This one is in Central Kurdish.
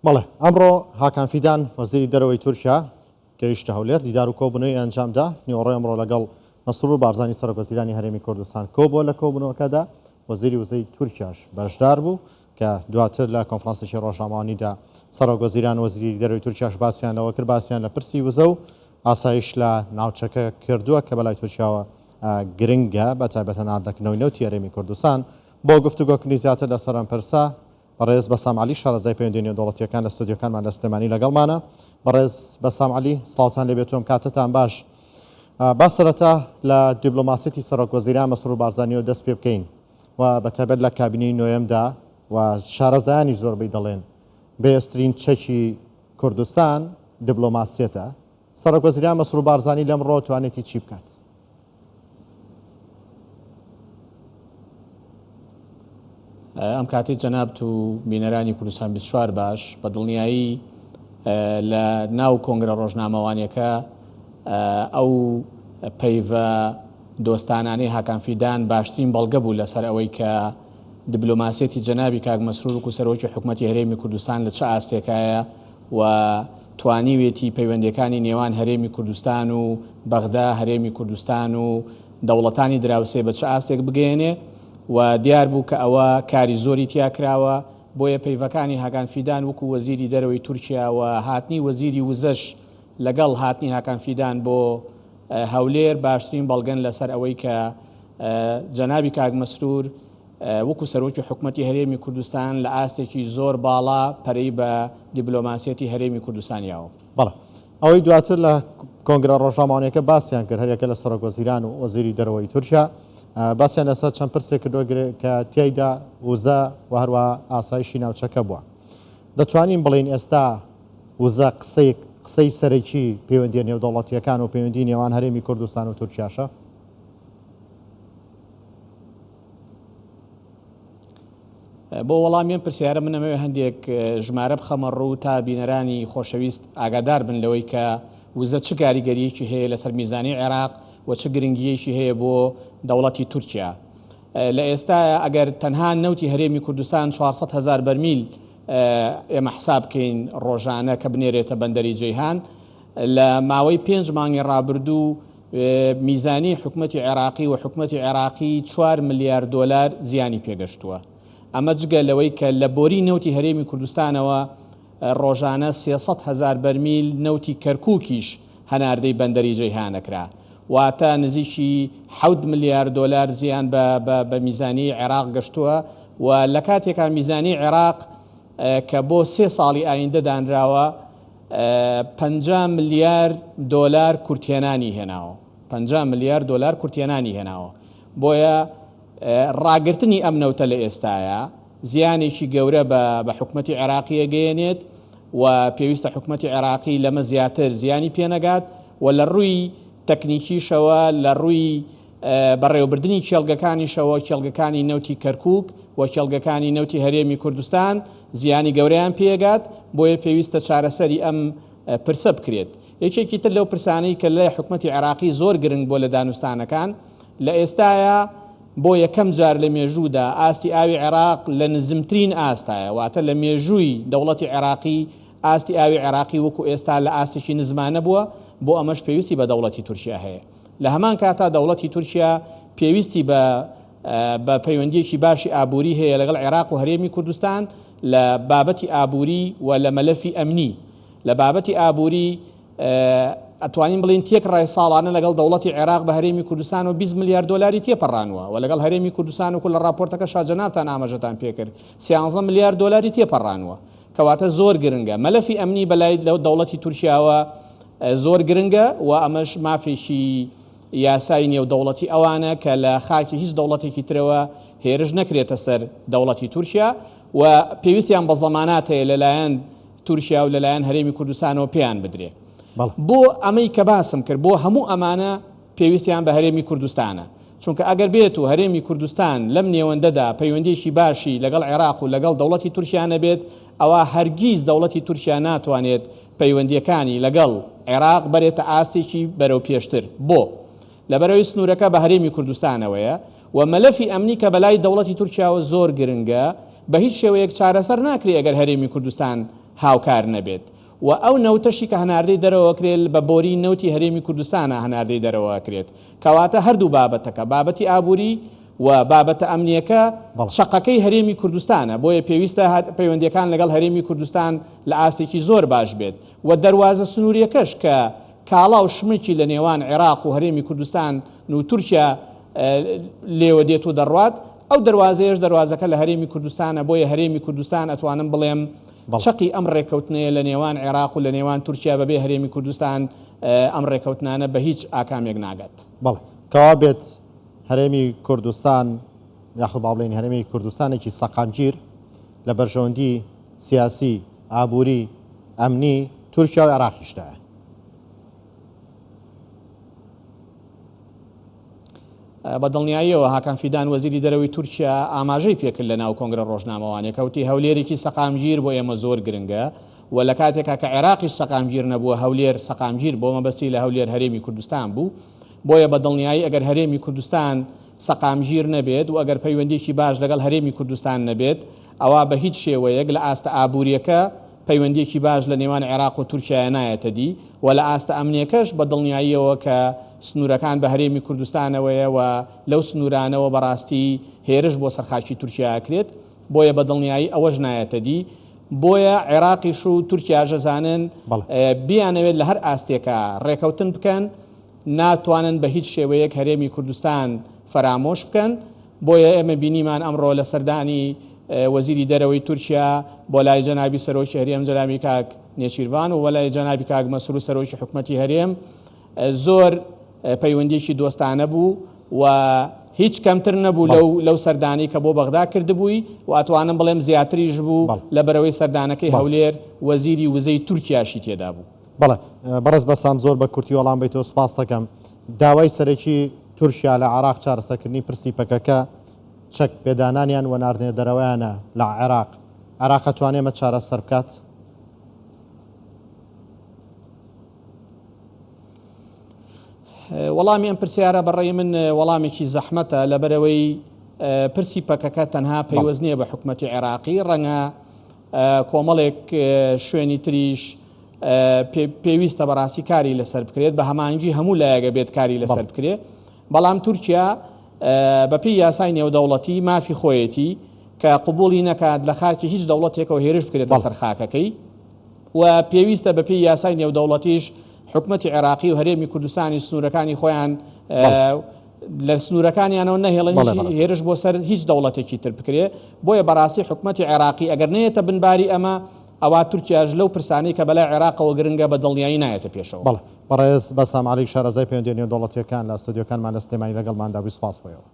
بەڵێ، ئەمڕۆ هاکان فیدان، وەزیری دەرەوەی تورکیا گەیشتە هەولێر، دیدار و کۆبوونەوەی ئەنجامدا، نیوەڕۆی ئەمڕۆ لەگەڵ مەسرور بارزانی سەرۆکوەزیرانی هەرێمی کوردستان کۆبووە، لە کۆبوونەوەکەدا وەزیری وزەی تورکیاش بەشدار بوو کە دواتر لە کۆنفرانسێکی ڕۆژنامەوانیدا سەرۆکوەزیران و وەزیری دەرەوەی تورکیاش باسیان لەوە کرد، باسیان لە پرسی وزە و ئاسایش لە ناوچەکە کردووە کە بەلای تورکیاوە گرنگە، بە تایبەت هەناردەکردنەوەی نەوتی هەرێمی کوردستان. بۆ گفتوگۆکردنی زیاتر لەسەر ئەم پرسە، بەڕێز بەسام عەلی شارەزای پەیوەندیە نێودەوڵەتیەکان لە ستۆدیۆکانمان لە سلێمانی لەگەڵمانە. بەڕێز بەسام عەلی سڵاوتان لێبێت و ئەم کاتەتان باش. با سەرەتا لە دیبلۆماسیەتی سەرۆک وەزیران مەسرور بارزانیەوە دەست پێ بکەین و بە تایبەت لە کابینەی نۆیەمدا و شارەزایانی زۆربەی دەڵێن بەهێزترین چەکی کوردستان دیبلۆماسیەتە. سەرۆک وەزیران مەسرور بارزانی لەمڕۆ توانێتی چی بکات؟ ئەم کاتەی جەنابت و بینەرانی کوردستان 24 باش بە دڵنیایی لە ناو کۆنگرە ڕۆژنامەوانیەکە ئەو پەیڤە دۆستانانەی هاکان فیدان باشترین بەڵگە بوو لەسەر ئەوەی کە دیبلۆماسیەتی جەنابی کاک مەسرور وەکو سەرۆکی حکومەتی هەرێمی کوردستان لە چ ئاستێکایە و توانیوێتی پەیوەندیەکانی نێوان هەرێمی کوردستان و بەغدا، هەرێمی کوردستان و دەوڵەتانی دراوسێ بە چ ئاستێک بگەیەنێ و دیار بوو کە ئەوە کاری زۆری تیا کراوە، بۆیە پەیڤەکانی هاکان فیدان وەکو وەزیری دەرەوەی تورکیا و هاتنی وەزیری وزەش لەگەڵ هاتنی هاکان فیدان بۆ هەولێر باشترین بەڵگەن لەسەر ئەوەی کە جەنابی کاک مەسرور وەکو سەرۆکی حکومەتی هەرێمی کوردستان لە ئاستێکی زۆر باڵا پەرەی بە دیبلۆماسیەتی هەرێمی کوردستان یاوە. بەڵێ. ئەوەی دواتر لە کۆنگرە ڕۆژنامەوانیەکە باسیان کرد هەریەکە لە سەرۆک وەزیران و وەزیری دەرەوەی تورکیا باسیان لەسەر چەند پرسێک کردووە کە تیایدا وزە و هەروەها ئاسایشی ناوچەکە بووە. دەتوانین بڵێین ئێستا وزە قسەی قسەی سەرەکی پەیوەندیە نێودەوڵەتیەکان و پەیوەندی نێوان هەرێمی کوردستان و تورکیاشە؟ بۆ وەڵامی ئەم پرسیارە من ئەمەوێ هەندێک ژمارە بخەمە ڕوو تا بینەرانی خۆشەویست ئاگادار بن لەوەی کە وزە چ کاریگەریەکی هەیە لەسەر میزانی عێراق و چ گرنگیەکی هەیە بۆ دەوڵەتی تورکیا. لە ئێستا ئەگەر تەنها نەوتی هەرێمی کوردستان 400 هزار بەرمیل ئێمە حساب بکەین ڕۆژانە کە بنێرێتە بەندەری جەیهان لە ماوەی پێنج مانگی ڕابردوو میزانی حکومەتی عێراقی و حکومەتی عێراقی چوار ملیار دۆلار زیانی پێگەشتووە. ئەمە جگە لەوەی کە لە بۆری نەوتی هەرێمی کوردستانەوە ڕۆژانە 300 هەزار بەرمیل نەوتی کەرکووکیش هەناردەی بەندەری جەیهان ئەکرا. واتە نزیکی حەوت ملیار دۆلار زیان بە بە میزانیەی عێراق گەشتووە و لە کاتێکا میزانیەی عێراق کە بۆ سێ ساڵی ئایندە دانراوە 50 ملیار دۆلار کورتهێنانی هێناوە 50 ملیار دۆلار کورتهێنانی هێناوە بۆیە ڕاگرتنی ئەم نەوتە لە ئێستایا زیانێکی گەورە بە بە حکومەتی عێراقی ئەگەیەنێت و پێویستە حکومەتی عێراقی لەمە زیاتر زیانی پێنەگات و لە ڕووی تەکنیکیشەوە لە ڕووی بەڕێوەبردنی کێڵگەکانیشەوە کێڵگەکانی نەوتی کەرکوک و کێڵگەکانی نەوتی هەرێمی کوردستان زیانی گەورەیان پێگات، بۆیە پێویستە چارەسەری ئەم پرسە بکرێت. یەکێکی تر لەو پرسانەی کە لای حکومەتی عێراقی زۆر گرنگ بووە لە دانوستانەکان، لە ئێستایا بۆ یەکەم جار لە مێژوودا ئاستی ئاوی عێراق لە نزمترین ئاستایە، واتە لە مێژووی دەوڵەتی عێراقی ئاستی ئاوی عێراقی وەکو ئێستا لە ئاستێکی نزما نەبووە، بۆ ئەمەش پێویستی بە دەوڵەتی تورکیا هەیە. لە هەمان کاتا دەوڵەتی تورکیا پێویستی بە بە پەیوەندییەکی باشی ئابووری هەیە لەگەڵ عێراق و هەرێمی کوردستان لە بابەتی ئابووری و لە مەلەفی ئەمنی. لە بابەتی ئابووری ئەتوانین بڵێین تێکڕای ساڵانە لەگەڵ دەوڵەتی عێراق بە هەرێمی کوردستان و 20 ملیار دۆلاری تێپەڕانوە و لەگەڵ هەرێمی کوردستان وەکو لە ڕاپۆرتەکەشا جەنابتان ئاماژەتان پێکرد سیانزە ملیار دۆلاری تێپەڕانوە. کەواتە زۆر گرنگە مەلەفی ئەمنی بەلای دەوڵەتی تورکیاوە زۆر گرنگە و ئەمەش مافێکی یاسای نێودەوڵەتی ئەوانە کە لە خاکی هیچ دەوڵەتێکی ترەوە هێرش نەکرێتە سەر دەوڵەتی تورکیا و پێویستیان بە زەمانات هەیە لەلایەن تورکیا و لەلایەن هەرێمی کوردستانەوە پێیان بدرێ. بۆ ئەمەی کە باسم کرد بۆ هەموو ئەمانە پێویستیان بە هەرێمی کوردستانە، چونکە ئەگەر بێت و هەرێمی کوردستان لەم نێوەندەدا پەیوەندییەکی باشی لەگەڵ عێراق و لەگەڵ دەوڵەتی تورکیا نەبێت، ئەوا هەرگیز دەوڵەتی تورکیا ناتوانێت پەیوەندییەکانی لەگەڵ عێراق بەرێتە ئاستێکی بەرەو پێشتر. بۆ؟ لەبەرئەوەی سنوورەکە بە هەرێمی کوردستانەوەیە و مەلەفی ئەمنی کە بەلای دەوڵەتی تورکیاوە زۆر گرنگە، بە هیچ شێوەیەک چارەسەر ناکرێ ئەگەر هەرێمی کوردستان. هاوکار نەبێت و ئەو نەوتەشی کە هەناردەی دەرەوە ئەکرێت بە بۆری نەوتی هەرێمی کوردستانە هەناردەی دەرەوە ئەکرێت. کەواتە هەردوو بابەتەکە، بابەتی ئابووری و بابەتە ئەمنییەکە چەقەکەی هەرێمی کوردستانە، بۆیە پێویستە پەیوەندییەکان لەگەڵ هەرێمی کوردستان لە ئاستێکی زۆر باش بێت و دەروازە سنوورییەکەش کە کاڵا و شمەکی لە نێوان عێراق و هەرێمی کوردستان و تورکیا لێوە دێت و دەڕوات، ئەو دەروازەیەش دەروازەکە لە هەرێمی کوردستانە، بۆیە هەرێمی کوردستان ئەتوانم بڵێم چەقی ئەم ڕێککەوتنەیە لە نێوان عێراق و لە نێوان تورکیا بەبێ هەرێمی کوردستان ئەم ڕێککەوتنانە بە هیچ ئاکامێک ناگات. بەڵێ کەوابێت هەرێمی کوردستان یاخود با بڵێین هەرێمی کوردستانێکی سەقامگیر لە بەرژەوەندی سیاسی، ئابووری، ئەمنی تورکیا و عێراقیشدایە. بە دڵنیاییەوە هاکان فیدان وەزیری دەرەوەی تورکیا ئاماژەی پێکرد لە ناو کۆنگرە ڕۆژنامەوانیەکە وتی هەولێرێکی سەقامگیر بۆ ئێمە زۆر گرنگە و لە کاتێکا کە عێراقیش سەقامگیر نەبووە هەولێر سەقامگیر بۆ مەبەستی لە هەولێر هەرێمی کوردستان بوو بۆیە بە دڵنیایی ئەگەر هەرێمی کوردستان سەقامگیر نەبێت و ئەگەر پەیوەندیکی باش لەگەڵ هەرێمی کوردستان نەبێت ئەوا بە هیچ شێوەیەک لە ئاستە ئابووریەکە پەیوەندیەکی باش لە نێوان عێراق و تورکیایا نایەتە دی و لە ئاستە ئەمنیەکەش بە دڵنیاییەوە کە سنوورەکان بە هەرێمی کوردستانەوەیە و لەو سنوورانەوە بەڕاستی هێرش بۆ سەر خاکی تورکیا ئەکرێت بۆیە بە دڵنیایی ئەوەش نایەتە دی بۆیە عێراقیش و تورکیاش ئەزانن بیانەوێت لە هەر ئاستێکا ڕێکەوتن بکەن ناتوانن بە هیچ شێوەیەک هەرێمی کوردستان فەرامۆش بکەن، بۆیە ئێمە بینیمان ئەمڕۆ لە سەردانی وەزیری دەرەوەی تورکیا بۆ لای جەنابی سەرۆکی هەرێم جەنابی کاک نێچیرڤان و لای جەنابی کاک مەسرور سەرۆکی حکومەتی هەرێم زۆر پەیوەندیەکی دۆستانە بوو و هیچ کەمتر نەبوو لەو لەو سەردانی کە بۆ بەغدا کردبووی و ئەتوانم بڵێم زیاتریش بوو لە بەرەوەی سەردانەکەی هەولێر وەزیری وزەی تورکیاشی تێدا بوو. بەڵێ بەڕێز بەسام زۆر بە کورتی وەڵام بەیتەوە سوپاست دەکەم. داوای سەرەکی تورکیا لە عێراق چارەسەرکردنی پرسی پەکەکە، چەک پێدانانیان و ناردنە دەرەوەیانە لە عێراق. عێراق ئەتوانێ ئەمە چارەسەر بکات؟ وەڵامی ئەم پرسیارە بەڕێی من وەڵامێکی زەحمەتە لەبەرەوەی پرسی پەکەکە تەنها پەیوەست نییە بە حکومەتی عێراقی ڕەنگە کۆمەڵێک شوێنی تریش پێویستە بەڕاستی کاری لەسەر بکرێت بە هەمانگی هەموو لایەگە بێت کاری لەسەر بکرێت بەڵام تورکیا بەپێی یاسای نێودەوڵەتی مافی خۆیەتی کە قوبولی نەکات لە خاکی هیچ دەوڵەتێکەوە هێرش بکرێتە سەر خاکەکەی و پێویستە بەپێی یاسای نێودەوڵەتیش حکومەتی عێراقی و هەرێمی کوردستانی سنوورەکانی خۆیان لە سنوورەکانیانەوە نەهێڵن هێرش بۆ سەر هیچ دەوڵەتێکی تر بکرێ بۆیە بەڕاستی حکومەتی عێراقی ئەگەر نەیەتە بنباری ئەمە ئەوا تورکیاش لەو پرسانەی کە بەلای عێراقەوە گرنگە بە دڵنیایی نایەتە پێشەوە. بەڵێ بەڕێز بەسام عەلی شارەزای پەیوەندیە نێودەوڵەتیەکان لە ستۆدیۆکانمان لە سلێمانی لەگەڵماندا بووی سوپاس بۆ ئێوە.